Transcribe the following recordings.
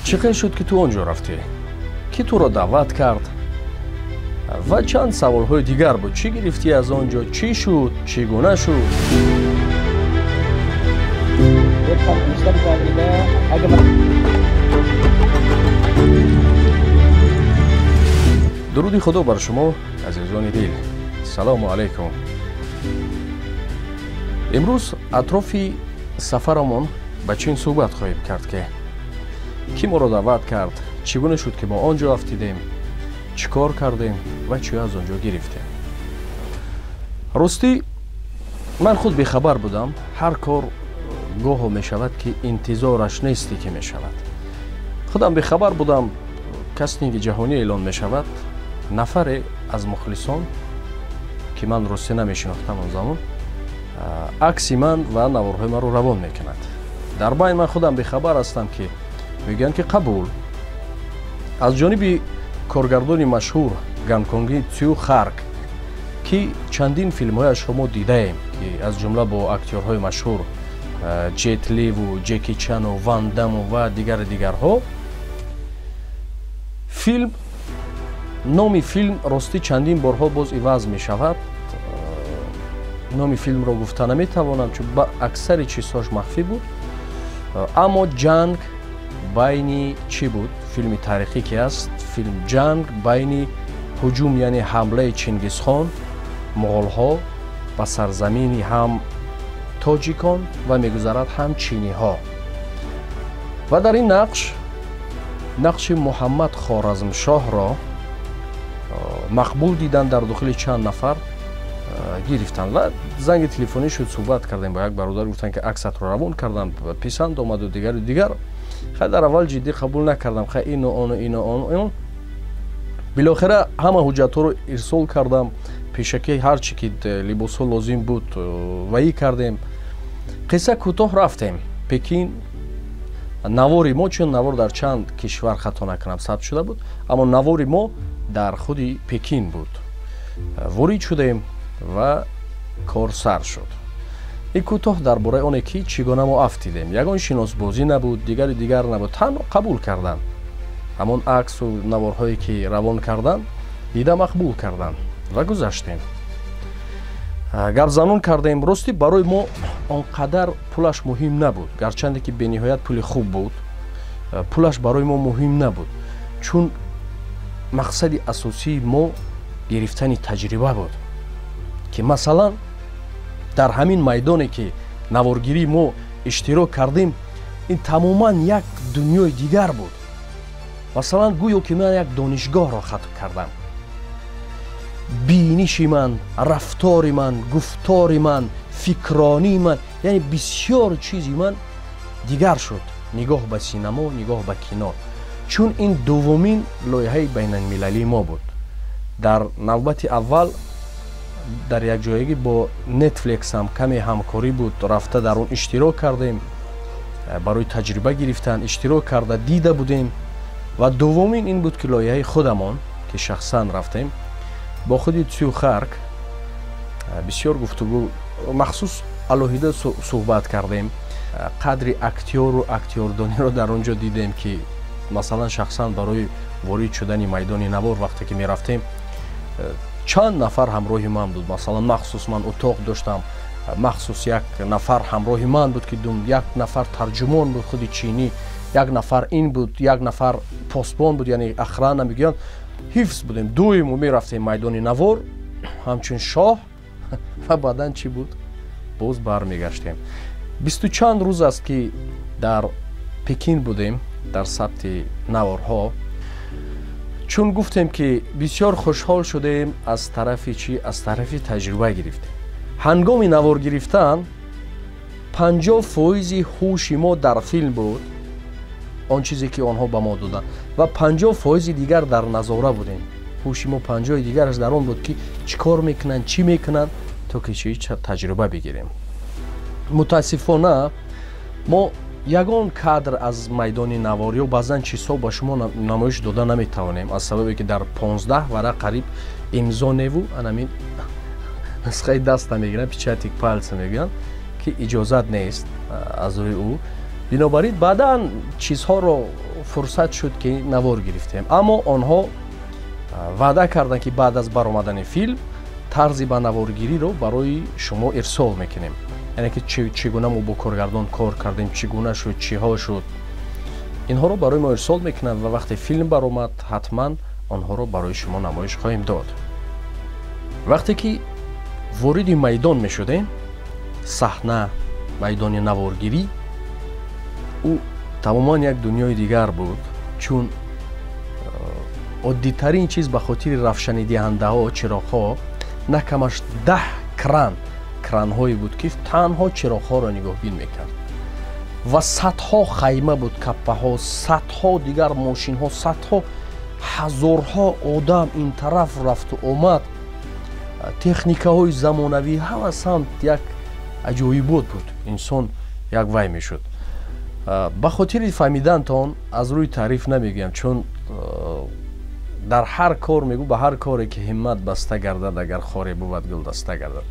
Чӣ хел шуд, ки ту он ҷо рафтӣ? Кӣ туро даъват кард? Ва чанд саволҳои дигар буд. Чӣ гирифтӣ аз он ҷо? Чӣ шуд? Чӣ гуна шуд? Дуруди Худо бар шумо, азизони дил. Салому алайкум. Имрӯз атрофи сафарамон ба чин суҳбат хоҳем кард, ки кӣ моро даъват кард, чӣ гуна шуд, ки мо он ҷо афтидем, чӣ кор кардем ва чӣ аз он ҷо гирифтем. Ростӣ, ман худ бехабар будам. Ҳар кор гоҳо мешавад, ки интизораш нестӣ, ки мешавад. Худам бехабар будам. Кастинги ҷаҳонӣ эълон мешавад. Нафаре аз мухлисон, ки ман ростӣ намешинохтам он замон, акси ман ва наворҳои маро равон мекунад. Дар байн ман худам бехабар ҳастам, ки мегӯянд, ки қабул. Аз ҷониби коргардони машҳур гонконгӣ Цю Харк, ки чандин филмҳояшро мо дидаем, ки аз ҷумла бо актёрҳои машҳур Ҷет Ливу, Ҷеки Чану, Ван Даму ва дигари дигарҳо. Филм, номи филм ростӣ чандин борҳо боз иваз мешавад. Номи филмро гуфта наметавонам, чун ба аксари чизҳош махфӣ буд. Аммо ҷанг байни чӣ буд? Филми таърихӣ ки аст, филм ҷанг байни ҳуҷум, яъне ҳамлаи Чингизхон, муғолҳо ба сарзамини ҳам тоҷикон ва мегузарад ҳам чиниҳо. Ва дар ин нақш, нақши Муҳаммад Хоразмшоҳро мақбул дидан дар дохили чанд нафар гирифтанд. Ва занги телефонӣ шуд, суҳбат кардем бо як бародар, гуфтанд, ки аксатро равон кардам, писанд омаду дигару дигар. Хай, дар аввал ҷиддӣ қабул накардам, хай, ину ону, ину он. Билохира ҳама ҳуҷҷатҳоро ирсол кардам, пешакӣ ҳар чӣ ки либосҳо лозим буд, ваӣ кардем. Қисса кӯтоҳ, рафтем Пекин. Навори мо, чун навор дар чанд кишвар, хато накунам, сабт шуда буд, аммо навори мо дар худи Пекин буд. Ворид шудем ва кор сар шуд. Ин кӯтоҳ дар бораи оне, ки чӣ гуна мо афтидем. Ягон шиносбозӣ набуд, дигари дигар набуд, танҳо қабул карданд. Ҳамон аксу наворҳое ки равон карданд, дида мақбул карданд ва гузаштем. Гапзанон кардем. Ростӣ, барои мо он қадар пулаш муҳим набуд, гарчанде ки бениҳоят пули хуб буд, пулаш барои мо муҳим набуд, чун мақсади асосии мо гирифтани таҷриба буд, ки масалан дар ҳамин майдоне, ки наворгирии мо иштирок кардем, ин тамоман як дунёи дигар буд. Масалан, гӯё ки ман як донишгоҳро хатм кардам. Биниши ман, рафтори ман, гуфтори ман, фикронии ман, яъне бисёр чизи ман дигар шуд. Нигоҳ ба синамо, нигоҳ ба кино, чун ин дуввумин лоиҳаи байналмилалии мо буд. Дар навбати аввал дар якҷоягӣ бо Netflix ҳам каме ҳамкорӣ буд, рафта дар он иштирок кардем, барои таҷриба гирифтан иштирок карда дида будем. Ва дуввумин ин буд, ки лоиҳаи худамон, ки шахсан рафтем бо худи Цюхарк, бисёр гуфтугӯ, махсус алоҳида суҳбат кардем. Қадри актёру актёрдониро дар он ҷо дидем, ки масалан шахсан барои ворид шудани майдони навор вақте ки мерафтем, чанд нафар ҳамроҳи ман буд. Масалан, махсус ман утоқ доштам, махсус як нафар ҳамроҳи ман буд, ки як нафар тарҷумон буд, худи чинӣ, як нафар ин буд, як нафар посбон буд, яъне охрана мегӯянд, ҳифз будем. Дуюму мерафтем майдони навор ҳамчун шоҳ ва баъдан чӣ буд, боз бармегаштем. Бисту чанд рӯз аст, ки дар Пекин будем дар сабти наворҳо. Чун гуфтем, ки бисёр хушҳол шудем аз тарафи чӣ? Аз тарафи таҷриба гирифтем. Ҳангоми навор гирифтан 50% ҳуши мо дар филм буд, он чизе ки онҳо ба мо доданд, ва 50% дигар дар назора будем. Ҳуши мо 50-и дигараш дар он буд, ки чӣ кор мекунанд, чӣ мекунанд, то ки чӣ таҷриба бигирем. Мутаассифона, мо ягон кадр аз майдони навор ё баъзан чизҳо ба шумо намоиш дода наметавонем, аз сабабе ки дар 15 варақ қариб имзо неву анамин нусхаи даста мегиранд, печатик пальца мегӯянд, ки иҷозат нест аз рӯи ӯ. Бинобар ин баъдан чизҳоро Фурсат шуд, ки навор гирифтем, аммо онҳо ваъда карданд, ки баъд аз баромадани филм тарзи ба наворгириро барои шумо ирсол мекунем, яъне ки чӣ гуна мо бо коргардон кор кардем, чӣ гуна шуд, чиҳо шуд, инҳоро барои мо ирсол мекунанд ва вақте филм баромад, ҳатман онҳоро барои шумо намоиш хоҳем дод. Вақте ки вориди майдон мешудем, саҳна, майдони наворгирӣ, ӯ тамоман як дунёи дигар буд, чун оддитарин чиз ба хотири равшанидиҳандаҳо, чироғҳо, на камаш 10 кранҳое буд, ки танҳо чироғҳоро нигоҳбин мекард ва садҳо хайма буд, каппаҳо, садҳо дигар мошинҳо, садҳо, ҳазорҳо одам ин тараф рафту омад, техникаҳои замонавӣ, ҳама самт як аҷоибот буд, инсон як вай мешуд. Ба хотири фаҳмидантон аз рӯи таъриф намегӯям, чун дар ҳар кор мегӯ, ба ҳар коре ки ҳиммат баста гардад, агар хоре бувад, гулдаста гардад.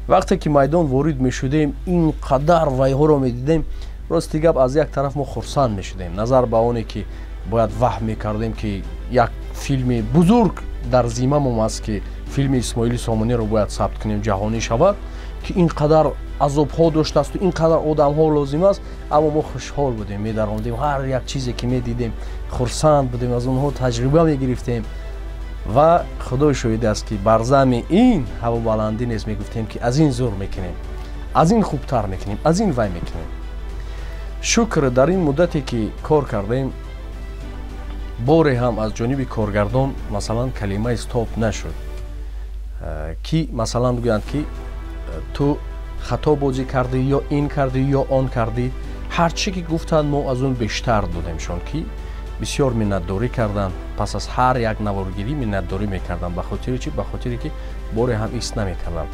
Вақте ки майдон ворид мешудем, ин қадар вайҳоро медидем, рости гап, аз як тараф мо хурсанд мешудем, назар ба оне ки бояд ваҳм мекардем, ки як филми бузург дар зиммамон аст, ки филми Исмоили Сомониро бояд сабт кунем, ҷаҳонӣ шавад, ки ин қадар азобҳо доштасту ин қадар одамҳо лозим аст. Аммо мо хушҳол будем, медарондем, ҳар як чизе ки медидем, хурсанд будем, аз онҳо таҷриба мегирифтем ва худои шоҳид аст, ки бар зами ин ҳавобаландӣ нест, мегуфтем, ки аз ин зур мекунем, аз ин хубтар мекунем, аз ин вай мекунем. Шукр, дар ин муддате ки кор кардем, боре ҳам аз ҷониби коргардон, масалан, калимаи стоп нашуд, ки масалан гӯянд, ки ту хато бозӣ кардӣ ё ин кардӣ ё он кардӣ. Ҳар чӣ ки гуфтанд, мо аз он бештар додемшон, ки бисёр миннатдорӣ карданд. Пас аз ҳар як наворгирӣ миннатдорӣ мекарданд. Ба хотири чӣ? Ба хотире ки боре ҳам ист намекарданд.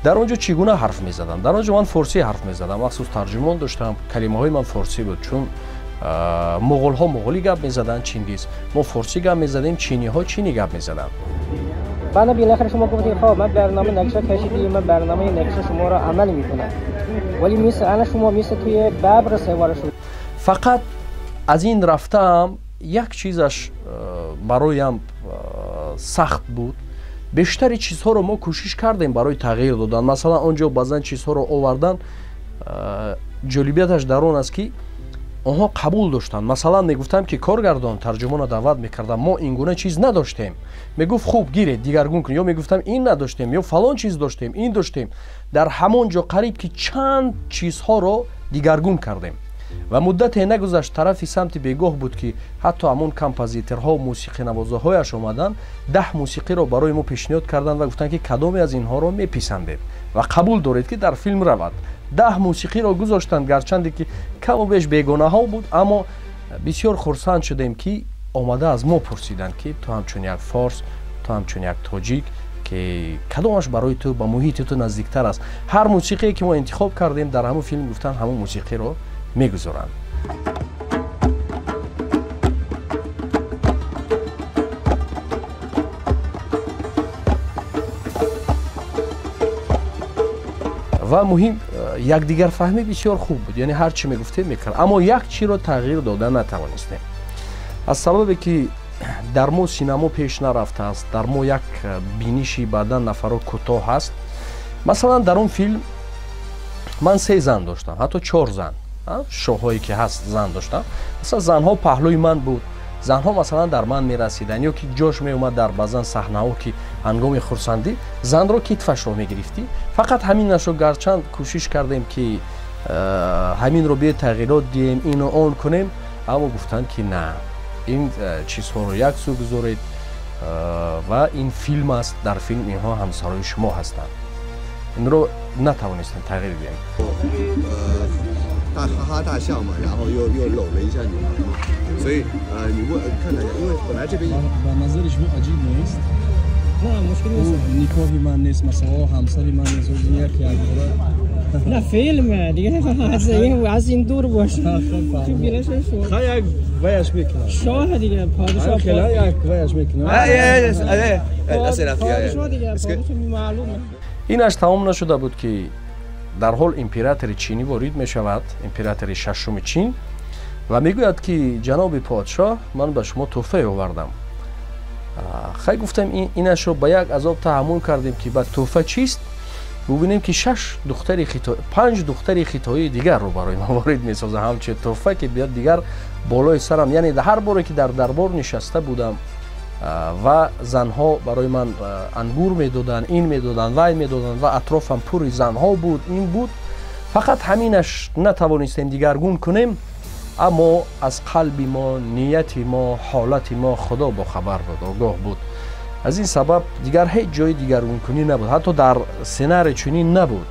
Дар он ҷо чӣ гуна ҳарф мезадам? Дар он ҷо ман форсӣ ҳарф мезадам, махсус тарҷумон доштам, калимаҳои ман форсӣ буд, чун муғулҳо муғулӣ гап мезаданд, Чингиз, мо форсӣ гап мезадем, чиниҳо чинӣ гап мезаданд. بعد بالاخره شما گفتید خب من برنامه نقشه کشیدیم، من برنامه نقشه شما را عمل میکنم، ولی مثل الان شما مثل توی ببر سوار شد. فقط از این رفتم یک چیزش برایم سخت بود. бештари чизҳоро мо кӯшиш кардем барои тағйир додан. Масалан, он ҷо баъзан чизҳоро овардан, ҷолибияташ дар он аст, ки онҳо қабул доштанд. Масалан, мегуфтам, ки коргардон, тарҷумонро даъват мекардам, мо ин гуна чиз надоштем. Мегуфт, хуб, гиред, дигаргун кун. Ё мегуфтам, ин надоштем, ё фалон чиз доштем, ин доштем. Дар ҳамон ҷо қариб ки чанд чизҳоро дигаргун кардем ва муддате нагузашт, тарафи самти бегоҳ буд, ки ҳатто ҳамон композиторҳо, мусиқинавозаҳояш омаданд, 10 мусиқиро барои мо пешниҳод карданд ва гуфтанд, ки кадоме аз инҳоро меписандед ва қабул доред, ки дар филм равад. 10 мусиқиро гузоштанд, гарчанде ки каму беш бегонаҳо буд, аммо бисёр хурсанд шудем, ки омада аз мо пурсиданд, ки ту ҳамчун як форс, ту ҳамчун як тоҷик, ки кадомаш барои ту ба муҳити ту наздиктар аст. Ҳар мусиқие ки мо интихоб кардем дар ҳамон филм, гуфтанд, ҳамон мусиқиро мегузоранд. Ва муҳим, якдигарфаҳмӣ бисёр хуб буд, яъне ҳар чӣ мегуфтем, мекард, аммо як чиро тағйир дода натавонистем, аз сабабе ки дар мо синамо пеш нарафтааст, дар мо як биниши баъдан нафаро кӯтоҳ ҳаст. Масалан, дар он филм ман се зан доштам, ҳатто чор зан, шоҳҳое ки ҳаст, зан доштам. Масалан, занҳо паҳлӯи ман буд, занҳо масалан дар ман мерасиданд, ё ки ҷош меомад дар баъзан саҳнаҳо, ки ҳангоми хурсандӣ занро китфашро мегирифтӣ. Фақат ҳаминашро гарчанд кӯшиш кардем, ки ҳаминро бие тағйирот диҳем, ину он кунем, аммо гуфтанд, ки на, ин чизҳоро як сӯ гузоред ва ин филм аст, дар филм инҳо ҳамсарои шумо ҳастанд. Инро натавонистем тағйир диҳем. 大哈哈大笑嘛，然后又搂了一下女孩嘛，所以你问看看，因为本来这边 ба назари шумо аҷиб нест? На, мушкил нест. Никоҳи ман нест, масалан, ҳамсари ман нест, як якбора. На, филм دیگه از این دور باش. خیلی یک ویش میکنم. شاه دیگه، پادشاه. خیلی یک ویش میکنم. پادشاه دیگه، پادشاه معلومه. Инаш тамом нашуда буд, ки дар ҳол императори чинӣ ворид мешавад, императори шашуми Чин. Ва мегӯяд, ки ҷаноби подшоҳ, ман ба шумо тӯҳфае овардам. Хай, гуфтам, инашро ба як азоб таҳаммул кардем, ки ба тӯҳфа чист? Бубинем, ки шаш духтари хито, панҷ духтари хитоии дигарро барои ман ворид месозад ҳамчун тӯҳфа, ки биёд дигар болои сарам. Яъне ҳар боре ки дар дарбор нишаста будам ва занҳо барои ман ангур медоданд, ин медоданд, вай медоданд ва атрофам пури занҳо буд, ин буд. Фақат ҳаминаш натавонистем дигаргун кунем, аммо аз қалби мо, нияти мо, ҳолати мо Худо бохабар буд, огоҳ буд. Аз ин сабаб дигар ҳеҷ ҷои дигаргункунӣ набуд, ҳатто дар сценарий чунин набуд.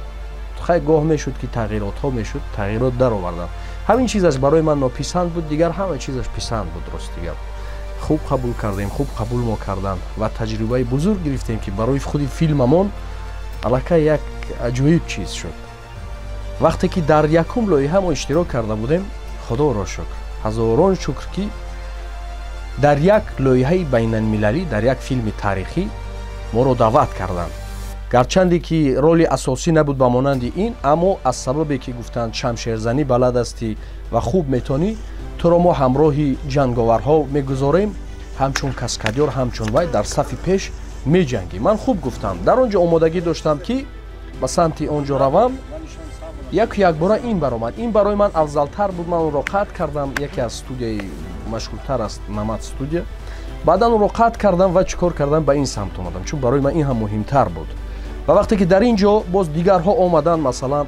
Хай, гоҳ мешуд, ки тағйиротҳо мешуд, тағйирот дароварданд. Ҳамин чизаш барои ман нописанд буд, дигар ҳама чизаш писанд буд. Рости гап, хуб қабул кардем, хуб қабул мо карданд ва таҷрибаи бузург гирифтем, ки барои худи филмамон аллакай як аҷоиб чиз шуд. Вақте ки дар якум лоиҳа мо иштирок карда будем, Худоро шукр, ҳазорон шукр, ки дар як лоиҳаи байналмилалӣ, дар як филми таърихӣ моро даъват карданд. Гарчанде ки роли асосӣ набуд ба монанди ин, аммо аз сабабе ки гуфтанд, шамшерзанӣ балад ҳастӣ ва хуб метонӣ, туро мо ҳамроҳи ҷанговарҳо мегузорем, ҳамчун каскадёр, ҳамчун вай дар сафи пеш меҷангӣ. Ман хуб гуфтам, дар он ҷо омодагӣ доштам, ки ба самти он ҷо равам. Яку якбора ин баромад, ин барои ман афзалтар буд, ман онро қатъ кардам. Яке аз студияи машҳуртар аст, Намат студия. Баъдан онро қатъ кардам ва чӣ кор кардам? Ба ин самт омадам, чун барои ман ин ҳам муҳимтар буд. Ва вақте ки дар ин ҷо боз дигарҳо омаданд, масалан,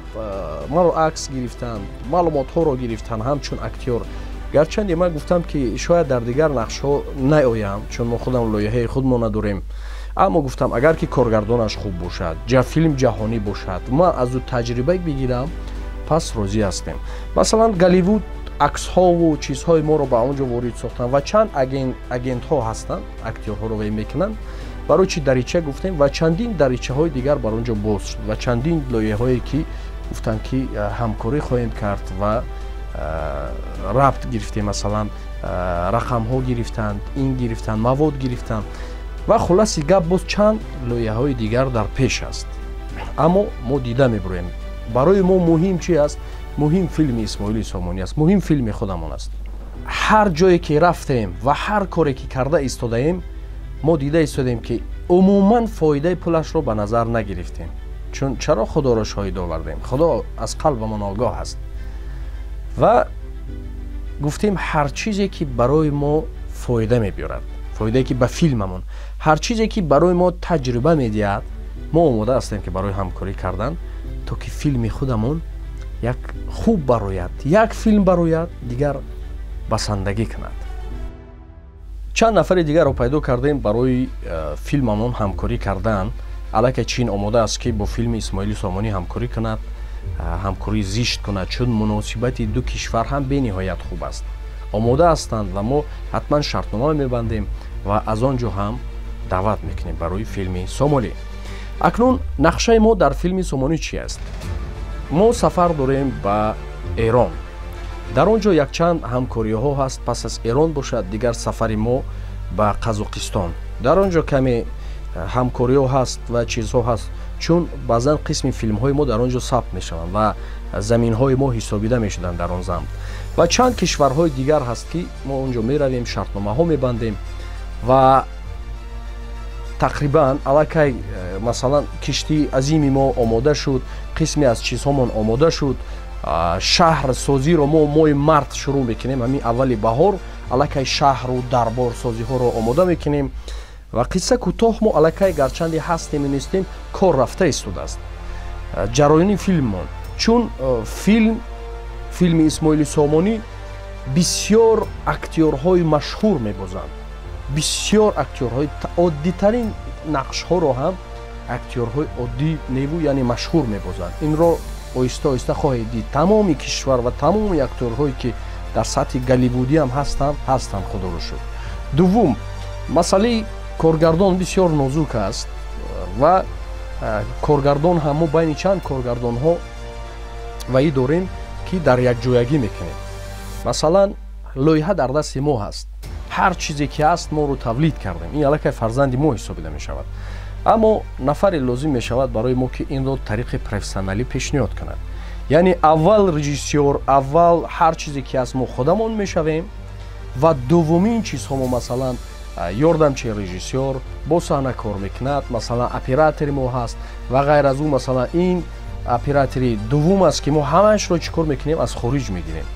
маро акс гирифтанд, маълумотҳоро гирифтанд ҳамчун актёр. Гарчанде ман гуфтам, ки шояд дар дигар нақшҳо наоям, чун мо худам лоиҳаи худмо надорем, аммо гуфтам, агар ки коргардонаш хуб бошад, филм ҷаҳонӣ бошад, ман аз ӯ таҷриба бигирам, пас розӣ ҳастем. Масалан, Голливуд аксҳову чизҳои моро ба он ҷо ворид сохтанд ва чанд агентҳо ҳастанд, актёрҳоро вай мекунанд. Барои чи дарича гуфтем? Ва чандин даричаҳои дигар бар он ҷо боз шуд ва чандин лоиҳаҳое, ки гуфтанд, ки ҳамкорӣ хоҳем кард ва рабт гирифтем, масалан, рақамҳо гирифтанд, ин гирифтанд, мавод гирифтанд. Ва хулоси гап, боз чанд лоиҳаҳои дигар дар пеш аст, аммо мо дида мебуроем. Барои мо муҳим чи аст? Муҳим филми Исмоили Сомонӣ аст, муҳим филми худамон аст. Ҳар ҷое ки рафтем ва ҳар коре ки карда истодаем, мо дида истодаем, ки умуман фоидаи пулашро ба назар нагирифтем. Чун чаро? Худоро шоҳид овардем, Худо аз қалбамон огоҳ аст. Ва гуфтем, ҳар чизе ки барои мо фоида мебиёрад, фоидае ки ба филмамон, ҳар чизе ки барои мо таҷриба медиҳад, мо омода ҳастем, ки барои ҳамкорӣ кардан, то ки филми худамон як хуб барояд, як филм барояд, дигар басандагӣ кунад. Чанд нафари дигарро пайдо кардем барои филмамон ҳамкорӣ кардан. Аллакай Чин омода аст, ки бо филми Исмоили Сомонӣ ҳамкорӣ кунад, ҳамкории зишт кунад, чун муносибати ду кишвар ҳам бениҳоят хуб аст. Омода ҳастанд ва мо ҳатман шартнома мебандем ва аз он ҷо ҳам даъват мекунем барои филми Сомонӣ. Акнун нақшаи мо дар филми Сомонӣ чи аст? Мо сафар дорем ба Эрон, дар он ҷо якчанд ҳамкориҳо ҳаст. Пас аз Эрон бошад, дигар сафари мо ба Қазоқистон, дар он ҷо каме ҳамкориҳо ҳаст ва чизҳо ҳаст, чун баъзан қисми филмҳои мо дар он ҷо сабт мешаванд ва заминҳои мо ҳисобида мешуданд дар он замт. Ва чанд кишварҳои дигар ҳаст, ки мо он ҷо меравем, шартномаҳо мебандем. Ва тақрибан аллакай, масалан, киштии азими мо омода шуд, қисме аз чизҳомон омода шуд. Шаҳрсозиро мо моҳи март шурӯъ мекунем, ҳамин аввали баҳор аллакай шаҳру дарборсозиҳоро омода мекунем. Ва қисса кӯтоҳ, мо аллакай гарчанде ҳастему нестем, кор рафта истодааст ҷароёни филммон. Чун филм, филми Исмоили Сомонӣ, бисёр актёрҳои машҳур мебозанд, бисёр актёрҳои оддитарин нақшҳоро ҳам актёрҳои оддӣ неву, яъне машҳур мебозанд. Инро оҳиста оҳиста хоҳед дид. Тамоми кишвар ва тамоми актёрҳое, ки дар сатҳи голливудӣ ҳам ҳастанд, ҳастанд, Худоро шукр. Дуввум, масъалаи коргардон бисёр нозук аст ва коргардон ҳам мо байни чанд коргардонҳо ваӣ дорем, ки дар якҷоягӣ мекунем. Масалан, лоиҳа дар дасти мо ҳаст, ҳар чизе ки ҳаст, моро тавлид кардем, ин аллакай фарзанди мо ҳисобида мешавад. Аммо нафаре лозим мешавад барои мо, ки инро тариқи профессионалӣ пешниҳод кунад. Яъне аввал режиссёр, аввал ҳар чизе ки аст, мо худамон мешавем ва дуввумин чизҳо мо, масалан, ёрдамчи режиссёр бо саҳна кор мекунад, масалан, оператори мо ҳаст ва ғайр аз ӯ, масалан, ин оператори дуввум аст, ки мо ҳамаашро чӣ кор мекунем? Аз хориҷ мегирем,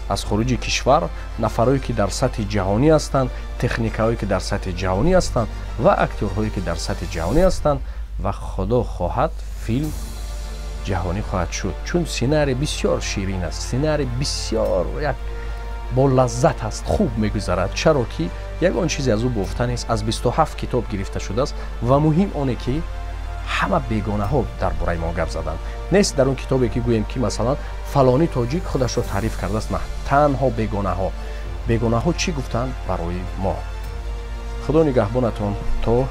аз хориҷи кишвар нафарое ки дар сатҳи ҷаҳонӣ ҳастанд, техникаҳое ки дар сатҳи ҷаҳонӣ ҳастанд ва актёрҳое ки дар сатҳи ҷаҳонӣ ҳастанд. Ва худо хоҳад, филм ҷаҳонӣ хоҳад шуд, чун сценарий бисёр ширин аст, сценарий бисёр як бо лаззат аст, хуб мегузарад, чаро ки ягон чизе аз ӯ бофта нест, аз 27 китоб гирифта шудааст. Ва муҳим оне ки ҳама бегонаҳо дар бораи мо гап заданд. Нест дар он китобе ки гӯем ки, масалан, фалони тоҷик худашро таъриф кардааст. На, танҳо бегонаҳо. Бегонаҳо чӣ гуфтанд барои мо? Худо нигаҳбонатон то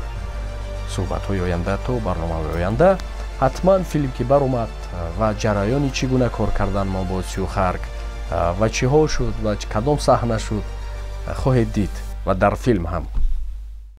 суҳбатҳои оянда, то барномаҳои оянда. Ҳатман филм ки баромад ва ҷараёни чӣ гуна кор кардан мо бо Сюхарк ва чиҳо шуд ва кадом саҳна шуд, хоҳед дид ва дар филм ҳам.